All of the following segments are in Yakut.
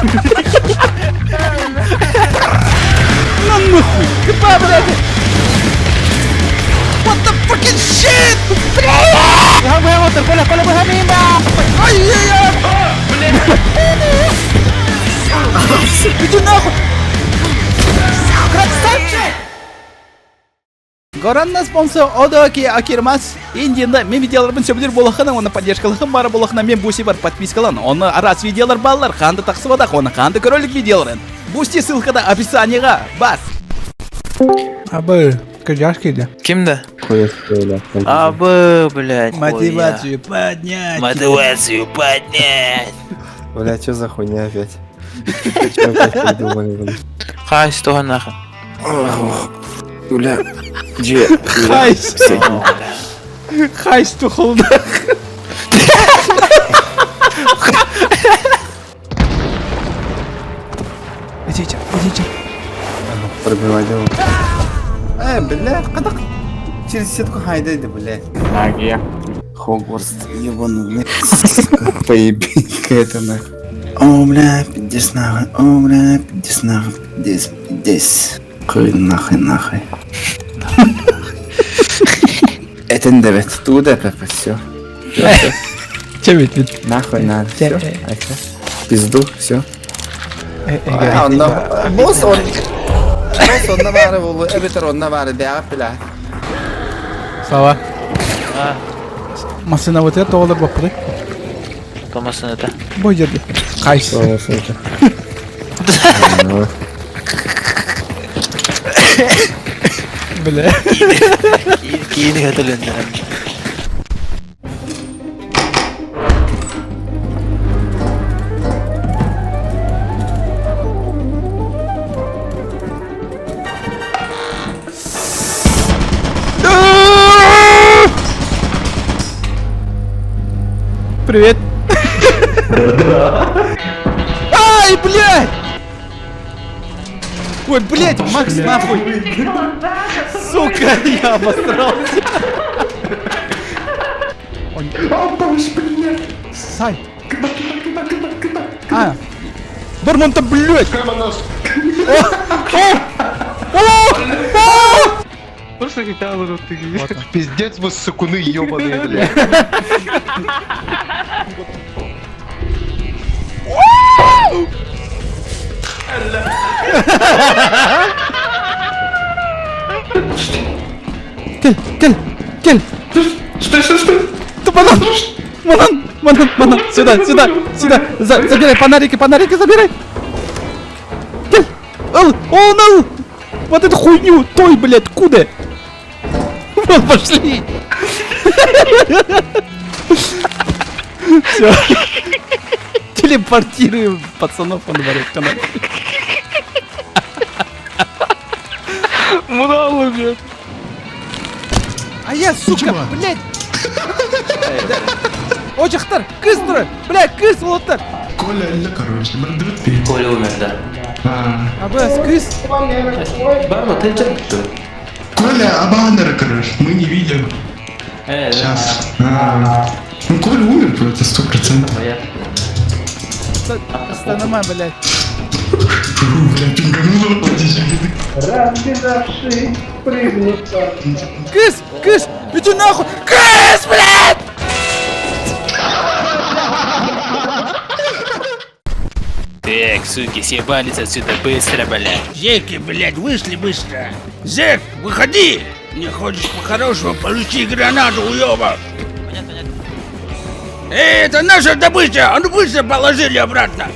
На нахуй! Кыба, блядь! What the fucking shit? Ай-яй-яй! Иди нахуй! Красавчик! Горанна спонсор Одоки Акирмас Индияда мен видеоларбын сөбүлүүр буолахына уонна поддержкалахын бара буолахына мен Бусти бар подпискалан онно араас видеолар бааллар хаанда тахсыбатах уонна хаанда көрөлүк видеоларын Бусти ссылкада описаниеға бар Абы, кырдьаҕас киирдэ. Ким да? Абы, блядь. Мотивацию поднять. Мотивацию поднять. Бля, что за хуйня опять? Что опять придумали, блин? Хайс туһа нахуй. Бля, где? Хайс. Хайс тухулда. Идите, идите. Пробивай дело. Бля, кадак. Через сетку хайдайды, блядь. Магия. Хогвартс, ебаный, блядь. Поебень какая-то нахуй. О, бля, пиздец нахуй. О, бля, пиздец нахуй. Пиздец, пиздец. Хуй нахуй, нахуй. Это НДВ, туда, папа, все. Чем ведь? Нахуй надо, все. Пизду, все. Босс он... Босс онно баары буолу, эбэтэр онно баары бэҕэ бля. Слава. Массына вот это тоҕолор баппыты. Томасын это. Бу жерде. Хайс. Бля. Киин көтөлүннэ. Привет. Ай, блядь! Ой, блядь, Макс, нахуй! Сука, я обосрался. Сай. А. Дормонта, блядь! О! О! О! Пиздец вы сыкуны ебаные, блядь. Кел, кел, кел! Стой, стой, стой! Ты банан! Банан! Банан! Банан! Сюда, сюда, сюда! За, забирай фонарики, фонарики забирай! Кел! Ыл! Он ыл! Вот эту хуйню! Той, блядь, куда? Вот, пошли! Все. Телепортируем пацанов на дворе канал. Муралы, блядь. А я, сука, блядь! О, дьахтар, кыыс турар! Бля, кыыс уолаттар! Коля, Илья, короче, брат, Коля умер, да. Абас, кыыс! Барма, ты че? Коля, Абанера, короче, мы не видим. Сейчас. Ну, Коля умер просто 100%. Останама, блядь. Бля, пингануло, подожди. Кыыс, кыыс, иди нахуй! Кыыс, блядь! Так, суки, съебались отсюда быстро, блядь. Зеки, блядь, вышли быстро. Зек, выходи! Не хочешь по-хорошему, получи гранату, уёбок! Понятно, понятно. Эй, это наша добыча! А ну быстро положили обратно!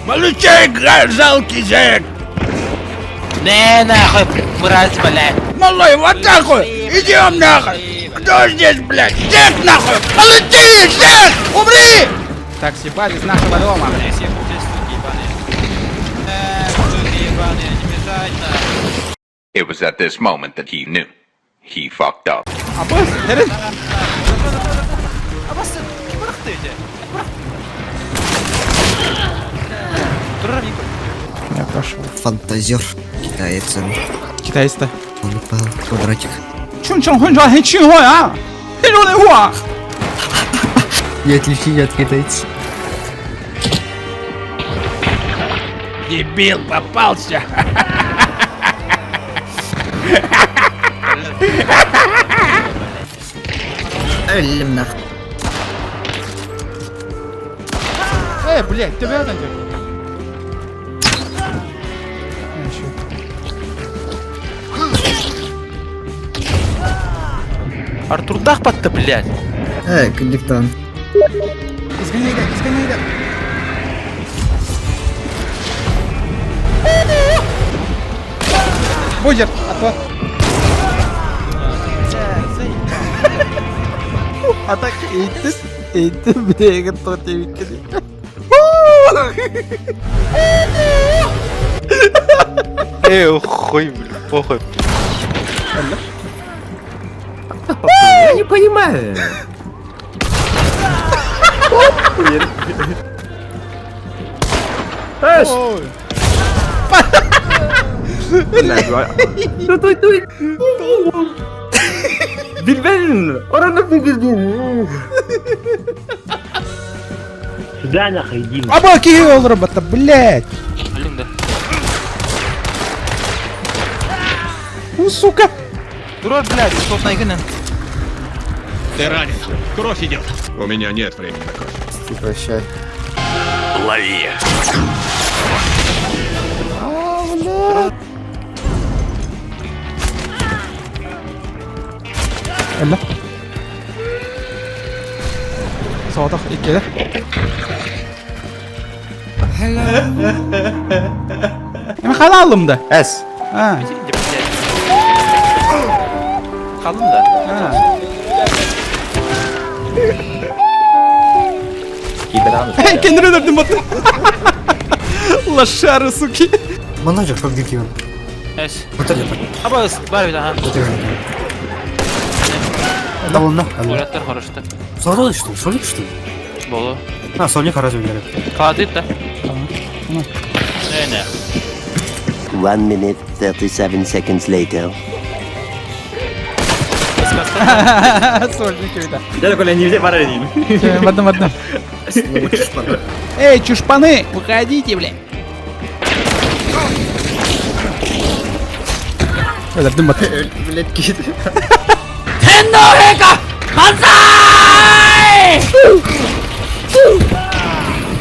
Получай, жалкий зек! Не нахуй, мразь, блядь. Малой, в атаку! Идем нахуй! Кто здесь, блядь? Зек, нахуй! Получи, зек! Умри! Так, съебались с нашего дома, блядь. It was at this moment that he knew. He fucked up. Абас, Эрен! Абас, ким бырахты эти? Я пошел. Фантазер. Китаец. Китайец-то. Он упал. Квадратик. Чун чун хун чун хун чун хуа а! Хун чун хуа! Не отличить от китайца. Дебил попался! Өллүм нах. Э, блядь, тебя найдет. Артурдах батта, блядь. Э, күндүктан. Изгоняй, да, изгоняй, да. Бодер, а то. А так иттис, итти бегет то тебе. Эй, хуй, блядь, похуй. Я не понимаю. Билбен! Ораны бүгүн. Сюда нахуй иди. Аба киһи олорор батта, блядь! Блин, да. Ну, сука! Дурак, блядь, что найгынан. Ты ранен. Кровь идет. У меня нет времени на кофе. Прощай. Лови. Эллэ. Соҕотох иккилэр. Эми халалым да. С. А, Қалым да. а. Кендір өлөрдүм баттым. Лошары, суки. Манна жок, как дикий он. Эс. Вот это. Аба, бар бит, ага. Да он на. Ойлаттар хорошо. Сорок что ли? Сольник что ли? Болу. А, сольник хорошо играет. Кладит, да? Не, не. 1 minute 37 seconds later. Сольник да. Я такой, не все пора Баттым, баттым. Эй, чушпаны, выходите, блядь. Өлөрдүм батта. Блядь, кит.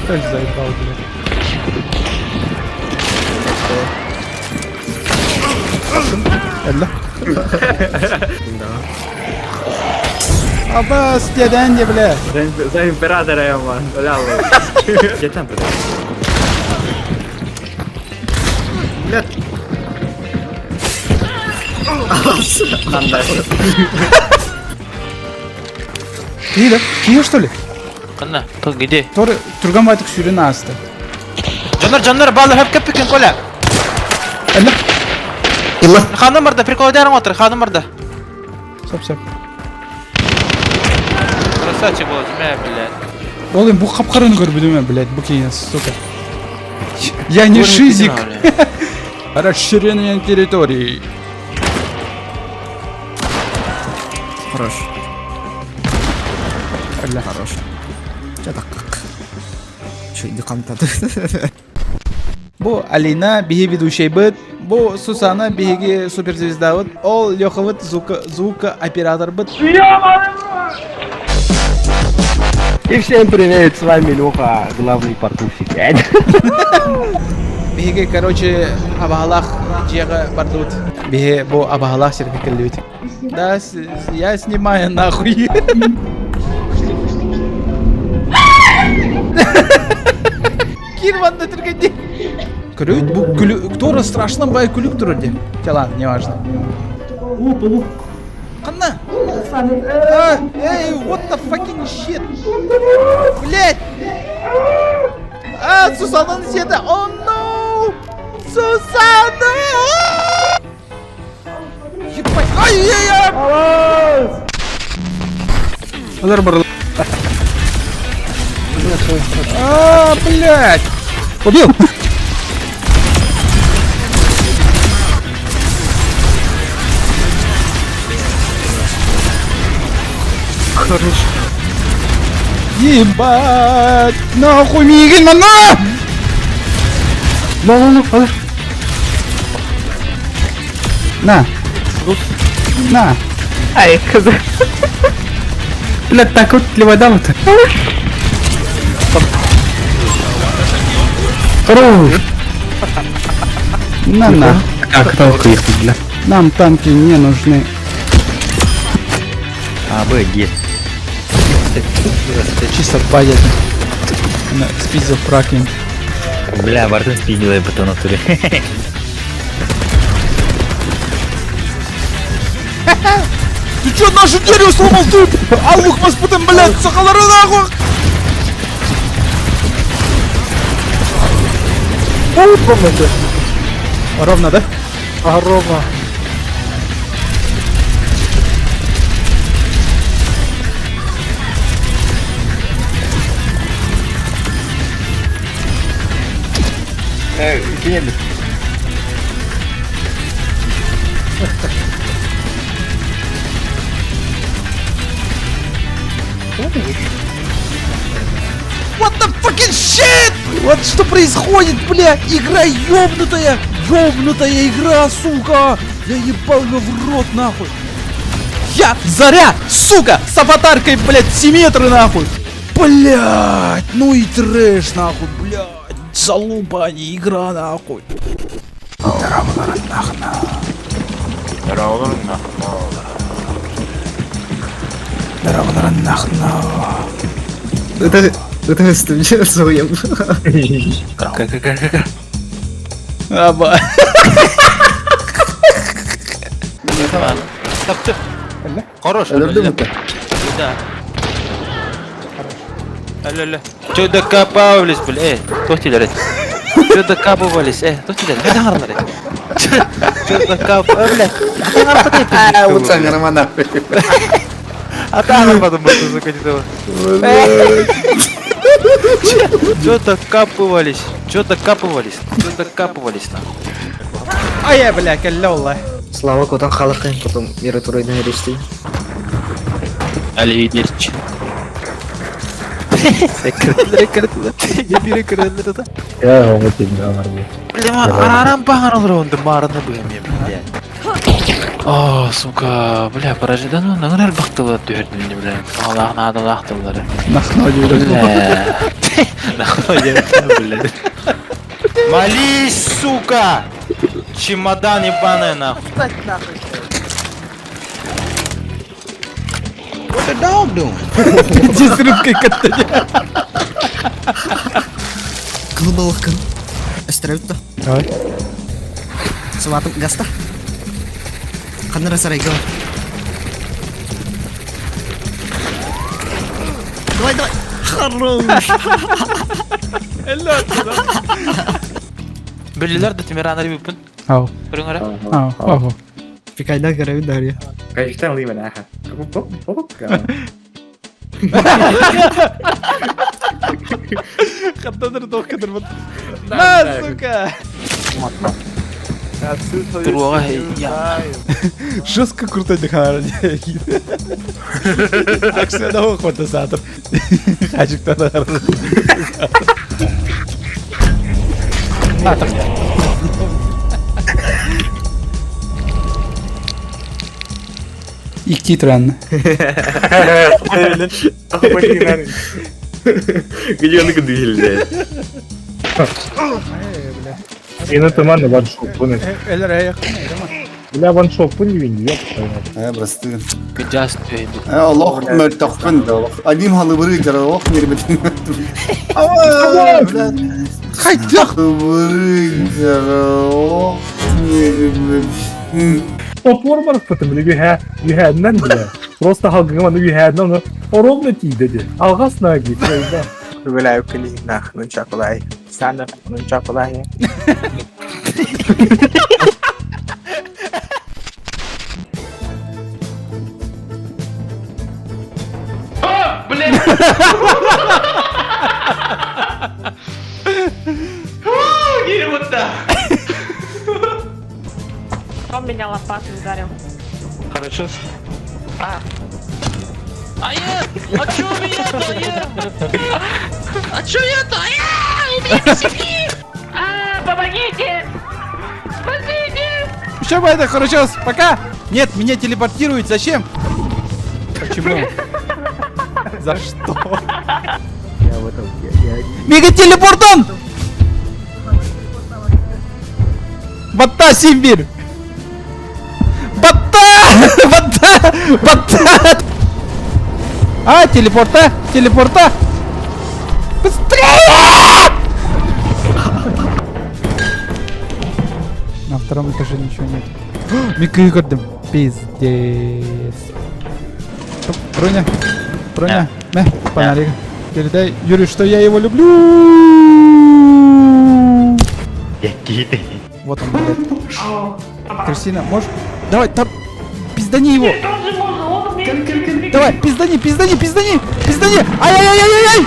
Как заебал, блядь. Эллэ. Абас, деден бля. За императора я вам, Я там Блядь. Киһи да? Киһи что ли? Қанна, то где? Тор түргэн байтык сүүрэн ааста. Жаннар, жаннар, балы хөп кеппикен коля. Эллэ. Ханым барда, прикол дәрің отыр, ханым барда. Сөп, сөп. Красавчик был, мә, блядь. Oğlum bu kapkarını көрбүдүм блядь, бу кийин, сука. Я не шизик. Расширение территории. Хорош. Эллэ. Хорош. Че так как? Че, иди кантады. Бу Алина биһи ведущий быт, бу Сусана биһиги суперзвезда быт, ол Леховыт звука звукооператор быт. И всем привет, с вами Леха, главный паркурщик. Биһиги, короче, абаһалаах дьиэҕэ бардыбыт. Биһи бу абаһалаах сиргэ кэллибит. Да, я снимаю нахуй. Кирман да түргенде. Көрөйт, бу күлү, кто страшно бай күлүк турар де. Ладно, не важно. Канна? А, эй, what the fucking shit? Блять! А, Сусананы сиэтэ! Oh no! Сусана! Ебать! Ай-яй-яй! Удар бар. А, блять! Убил! Хорош. Ебать! Нахуй миигин манна! На. На. Ай, хз. Блядь, так вот леводал-то. Хорош. На на. Как толку их, бля. Нам танки не нужны. А, Б, Г. Чисто баят. На, спиздил фраклин. Бля, Мартин спиздила я потом натуре. Ты чё наше дерево сломал ты? Аллах вас потом, блядь, сахалары нахуй! Ровно, да? А, ровно. What the fucking shit? Вот что происходит, бля? Игра ёбнутая! Ёбнутая игра, сука! Я ебал её в рот, нахуй! Я заря, сука, с аватаркой, блядь, симметры, нахуй! Блядь, ну и трэш, нахуй, блядь! Залупа, а не игра, нахуй! Аба. Хорош. Өлөрдүм это. Да. Алло, алло. Чё докапывались, бля, эй, кто тебе Чё докапывались, эй, кто тебе? Чё докапывались, бля? Вот сами Романа. А там потом закатил. Чё докапывались? Чё докапывались? Чё докапывались, нахуй? А я, бля, калёла. Слава котан халыкын, потом мира турайдан речти. Оливидерч. Бля, арарам багаралар марны быгым бля. О, сука, бля, поражи, да ну, награр бактылар түһәрдин, бля. Аллах надо лахтылар. Нахно Бля. Нахуй я, бля. Молись, сука! Чемодан ебаный, нахуй. Иди с рыбкой кота. Кылбалыкын. Өстөрөбүт Давай. Субатым гаста. Каннара сарайга. Давай, давай. Хорош. Билилер да Тимиран рибипин. Ау, Көрүңөр. ау, ау. Пикайда көрөбүт дарья. Хаттаныр тохкадыр вот. На, сука! Туруга я. Жестко крутой дыхание. Так что одного хвата сатор. Хачик тогда. Икти тран. Где он гдыль, Э, просты. Кыжас түйді. Э, Олох мөлтөхпүн да олох. Адим халыбыры жара олох нербетин. Хайдах! Халыбыры жара олох нербетин. Топор бар потом бile ühe ühәднән бile. Просто халгыңа ühәднән оны ровно тиде де. Алгасына гит. Бля, нах, ну чакулай. Сана, ну чакулай. Он меня лопатой ударил. Хорошо. А. А я? А чё я-то? Я? А чё я-то? А, у меня косяки! А, помогите! Спасите! Спасите! Все, это хорошо, пока! Нет, меня телепортируют, зачем? Почему? За что? Я в этом, я, Мега телепортон! Батта, Симбирь! Батта! Батта! Батта! А, телепорта! Телепорта! Быстрее! На втором этаже ничего нет. Мика көрдүм. Пиздец. Броня. Броня. Мэ, фонарик. Передай Юрию, что я его люблю. Вот он, блядь. Кристина, можешь? Давай, там, пиздани его. Тоже можно, он умеет. Давай, пиздани, пиздани, пиздани, пиздани. Ай-яй-яй-яй-яй.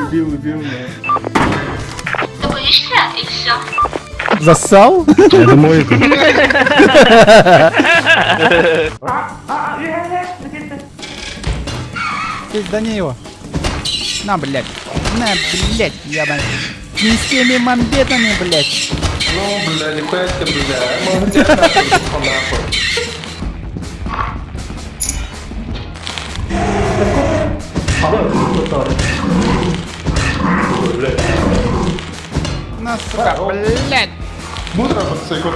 Убил, убил меня. Ты боишься и все. Зассал? Я думаю, Пиздани его. На, блядь. На, блядь, ебаный. Не с теми мамбетами, блядь. Ну, бля, нихуя себе, бля. Молодец, нахуй, нахуй. На, сука, блядь. Мудро, мотоцикл.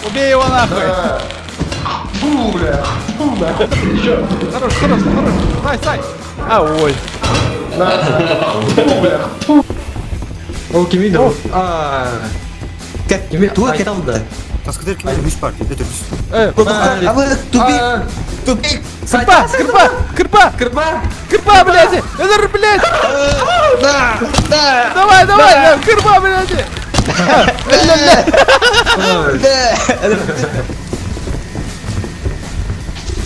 Убей его нахуй. Бу, бля. Бу, нахуй. Еще. Хорош, хорош, хорош. Сай, сай. А, ой. Бу, бля. Ол кимий да? Аа. Кими туа кеталды. Э, Тупик. Кырпа, кырпа, кырпа, Кырпа. кырпа, блядь. Это, блядь. Да, да. Давай, давай, да, кырпа, блядь.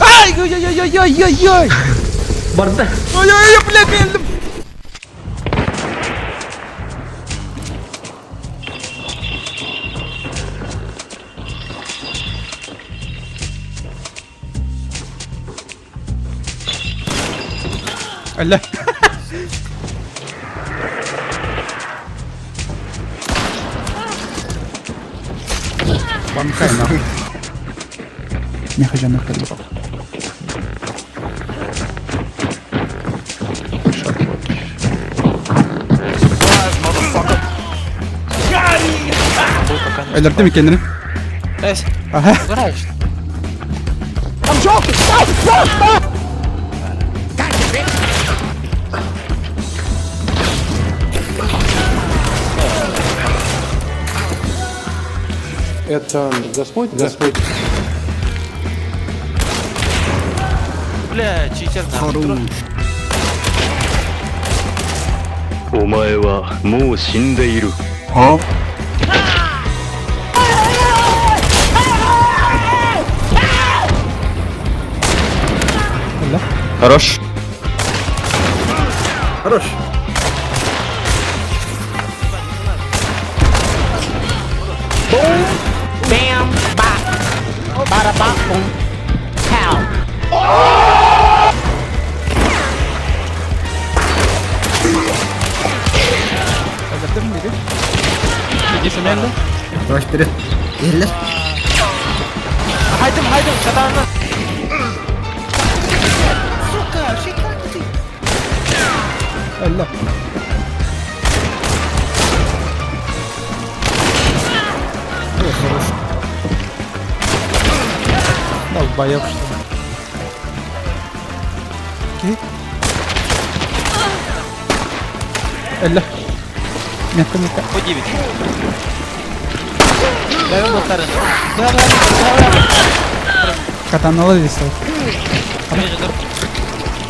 Ай, ой-ой-ой-ой-ой-ой. Барда. Ой-ой-ой, блядь, блядь. Алля. Банкай нахуй. Не хочу нахуй. Өлөрдүм иккиэннэрин. Ага. Там желтый! Стоп! Стоп! Стоп! Это Господь? Господь. Бля, читер нахуй. お前はもう死んでいる。 Хорош. Хорош. Bam, bop. Bada bop, boom. Pow. Өлөрдүм бири. Иди семенді. Давай вперед. Иһиллэр. Хайдым, хайдым, катана. Алла. Ой, хорош. Долбоёб, что ли. Окей. Алла. Мягко, мягко. По 9. Дай ему второй. Да, да, да, да. Катана ловисал.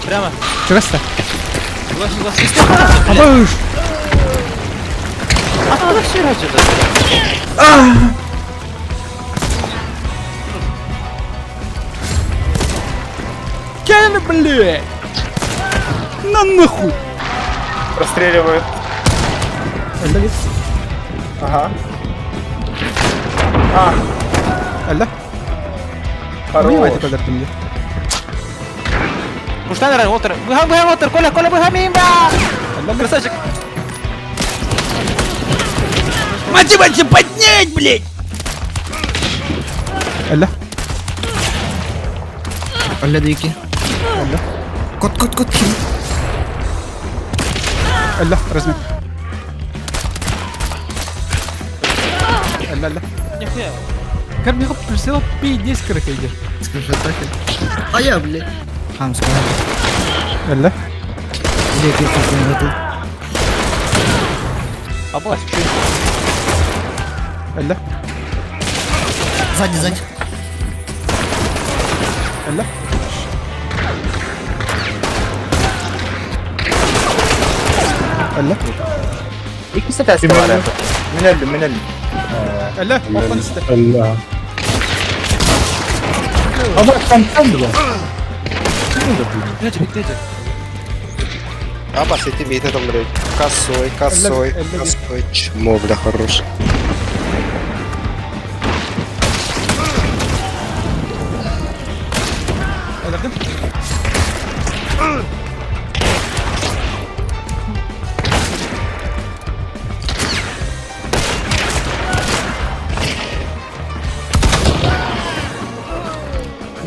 Прямо. Чего-то? Глаз, глаз. Абыш! А, она все что-то. Кель, блядь! На нахуй! Простреливают. Алла, Ага. Алла. Хорош. Понимаете, куда ты мне? Пуштан эрэ, отыр. Быһан, быһан, отыр. Коля, Коля, быһан миин ба! Красавчик. Мати, мати, поднять, блядь! Алла. Алла дики. Алла. Кот, кот, кот. Алла, размер. Алла, алла. Нихуя. Как мне присела пиздец крокодил. Скажи так. А я, блядь. Хам, скажи. Алла. Где ты тут? Абась, чё? Алла. Сзади, сзади. Алла. Алла. İkisi testi var abi. Min öldüm, min öldüm. Алла, ортан түсті. Алла. Ана контент ба. Абас, я тебе это, блядь. Косой, косой, косой. Чмо, бля, хорош.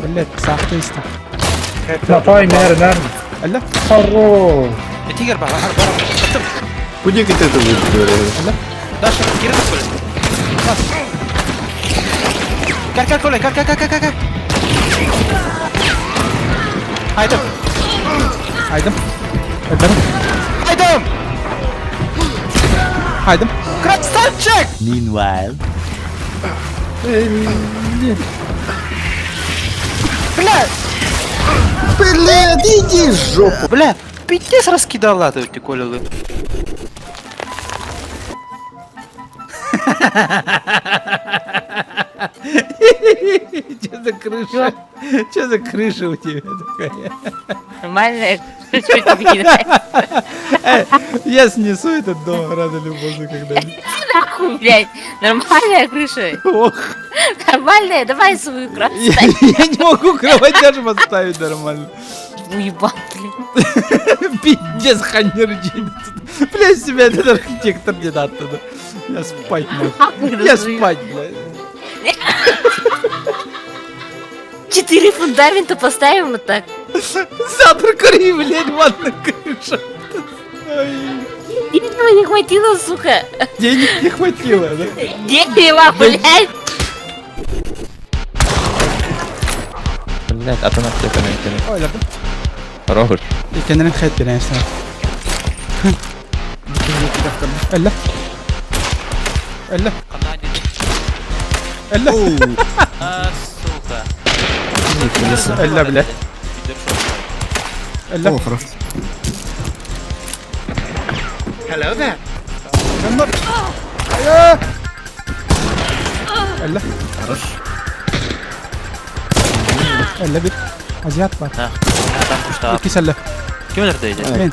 Блять, сахтыста. Натай нер нер. Алла. Хорош. Тигр бар, бар, бар. Куда ты это выиграли? Даша, кири Коля. Кар, кар, Коля, кар, кар, кар, кар, кар. Айдым. Айдым. Айдым. Айдым! Айдым. Красавчик! Meanwhile. Бля! Блядь, иди в жопу. Бля, пиздец раскидала ты, ты, Коля, лы. Че за крыша? Че за крыша у тебя такая? Нормально, что тебе не нравится? Я снесу этот дом рано или поздно когда-нибудь. Нахуй, блядь, нормальная крыша. Ох. Нормальная, давай свою кровать. Я не могу кровать даже поставить нормально. Уебал, блядь. Пиздец, ханерджин. Блядь, себя этот архитектор не надо. Я спать нахуй. Я спать, блядь. 4 фундамента поставим вот так. Завтра кури, блядь, ванна крыша. Ой. Дерева не хватило, сука. Денег не хватило, да? Дерева, блядь. Блядь, а то на аптека не Ой, ладно. Хорош. Kendine خيط بلا Алла. Алла. Алла. А, сука. Алла, блядь. Алла. О, хорошо. Hello there. Алла. Хорош. Алла bir. Азиат бар. На, там пушта. İki selle. Kim öldürdü? Мен.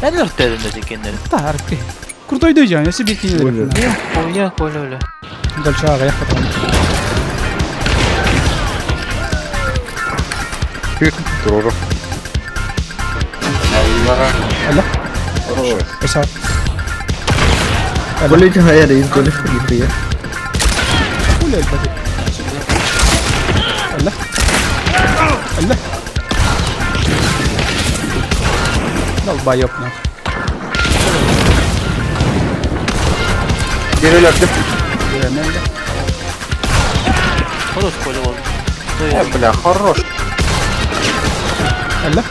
Ben öldürdüm dedi kendini. Тарки. Крутой дойжан, я себе кинул. Хуя, Коля, оля. Дальше ага, я потом. Doğru. Алла. Эса. Коля, я рейс, Коля, нихуя. Хуля, блядь. Алла. Алла. Долбоёб нахуй. Geri öldüm. Хорош, Коля, oldu. Бля, хорош. Алла.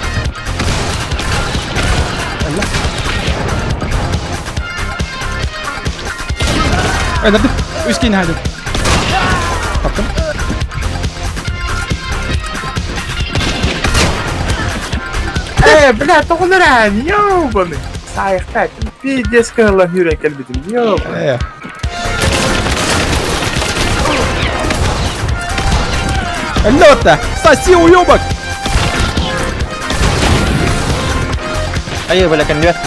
Алла. Алла, үскин хадым. Таптым. Бля, тоғылар ёбаный. Сайықта Пиздец, кыла хүрек келбитим, ёбаный. Лёта! Соси, уёбок! Ай, бля, конверт.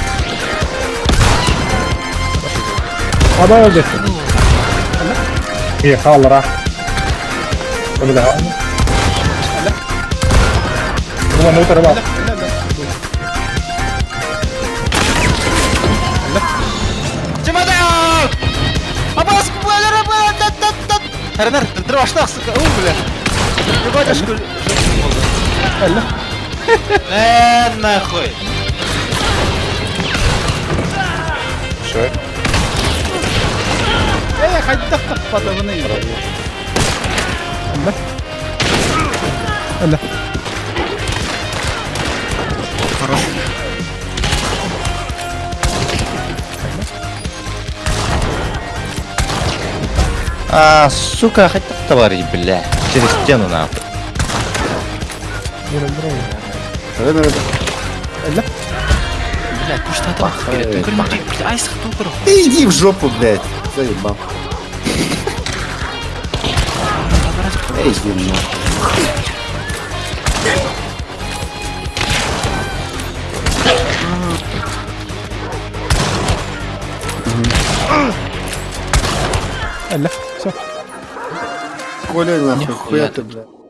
Ада öldü. İyi kalır ha. Öyle de. Чемодан! Э, нахуй! Э, хайдах таппатабыный? Алла. Алла. Хорош. А, сука, хотя товарищ, бля. Через стену нахуй. Бля, Ты иди в жопу, блядь. Заебал. Эй, иди нахуй. Алла, все. Коля, нахуй, хуя ты, блядь.